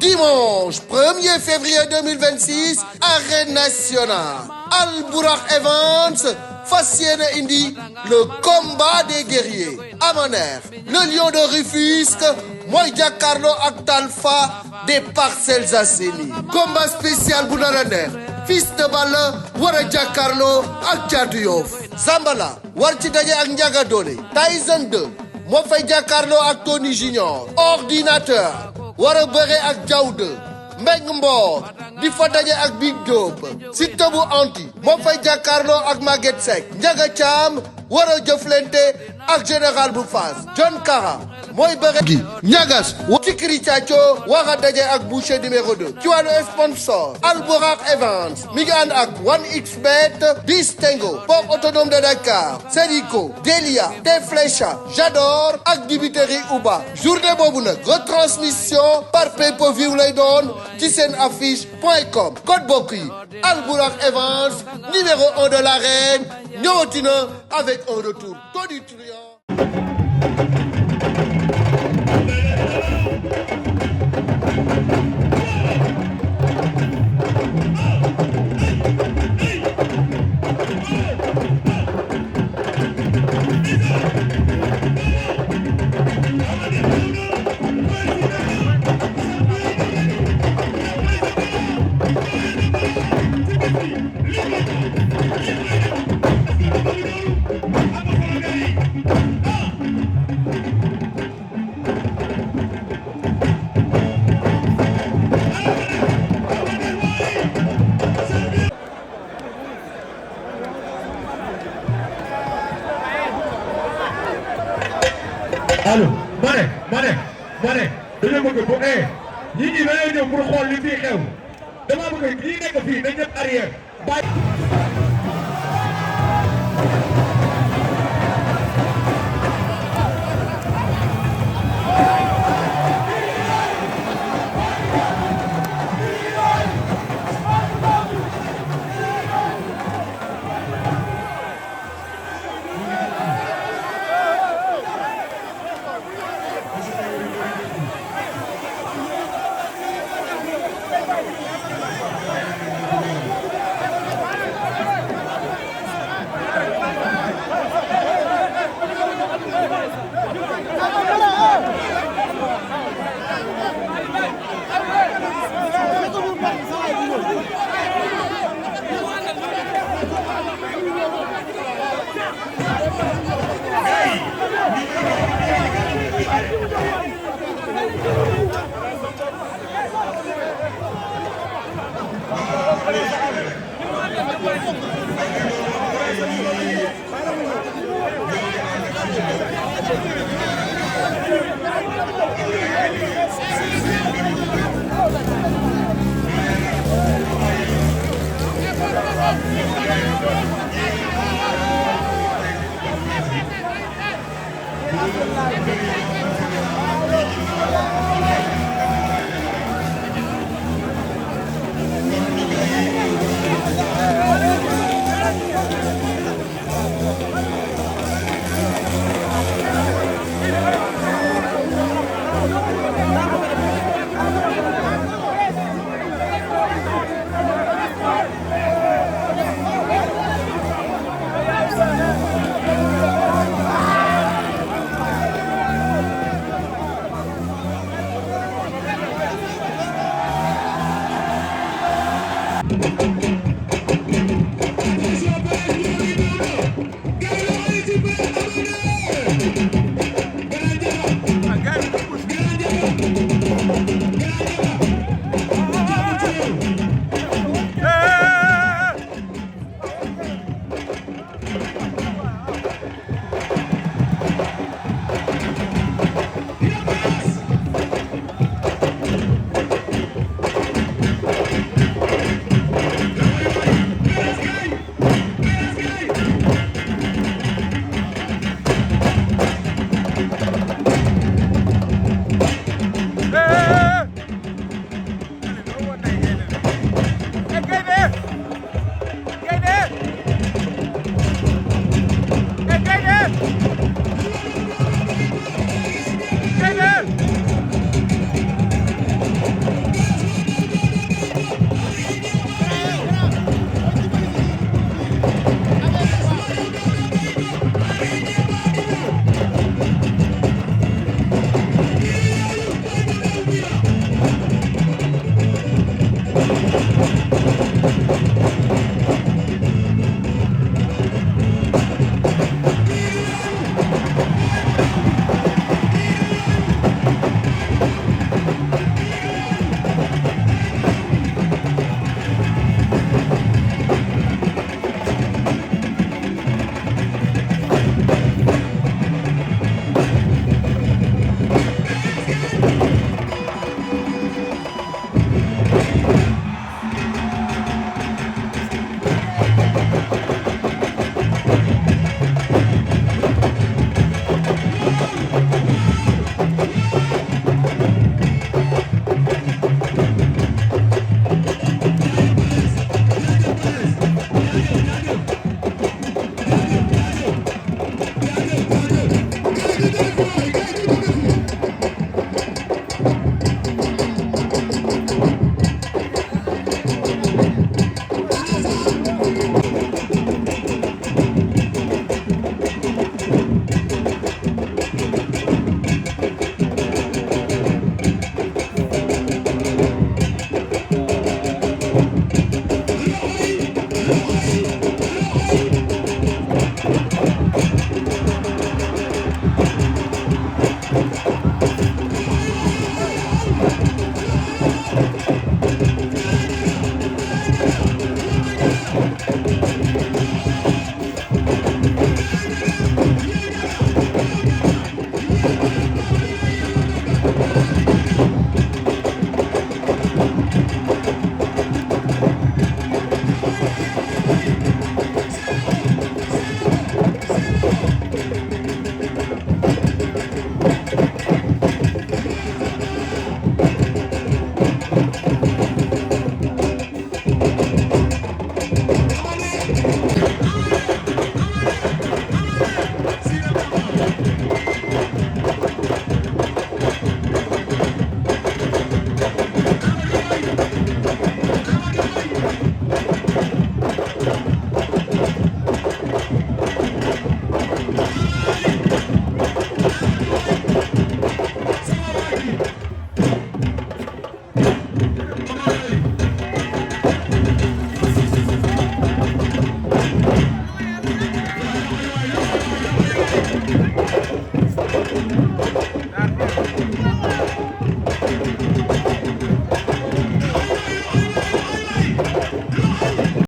Dimanche 1er février 2026 arène nationale Albourakh Events fas yéene indi le combat des guerriers Amanekh le lion de Rufisque mooy jàkkaarloo ak Talfa des Parcelles Assainies combat spécial bu nar a neex Fils de Balla war a jàkkaarloo ak Thiatou Yoff Zambala war ci daje ak Ndiaga Dolé Tyson 2 moo fay jàkkaarloo ak Tony Junior Ordinateur war a bëre ak Diawde Mbeng Mboor di fa daje ak Big Diop Siteu bu anti moo fay jàkkaarloo ak Maguette Seck Ndiaga Thiam war a jëflante ak Général bu Fass John Kara mooy bëre gi ñagas Cikiri Thiacho war a daje ak Boucher numéro 2 ci wàllu sponsor Albourakh Events mi ngi ànd ak 1xBet Distingo Port autonome de Dakar Serico Delia Deflecha Jador ak dibiteri Uba journée boobu nag retransmission par pay-per-view lay doon ci seen affiche.com code bokk yi Albourakh Events numéro 1 de l'arène ñëwati na avec un retour tonitruant. allo ma ne dañoo bëgg bu ñi dañoo ñëw pour xool li fii xew dama bëgg ñi nekk fii dañ def arrière bàyyi Thank you.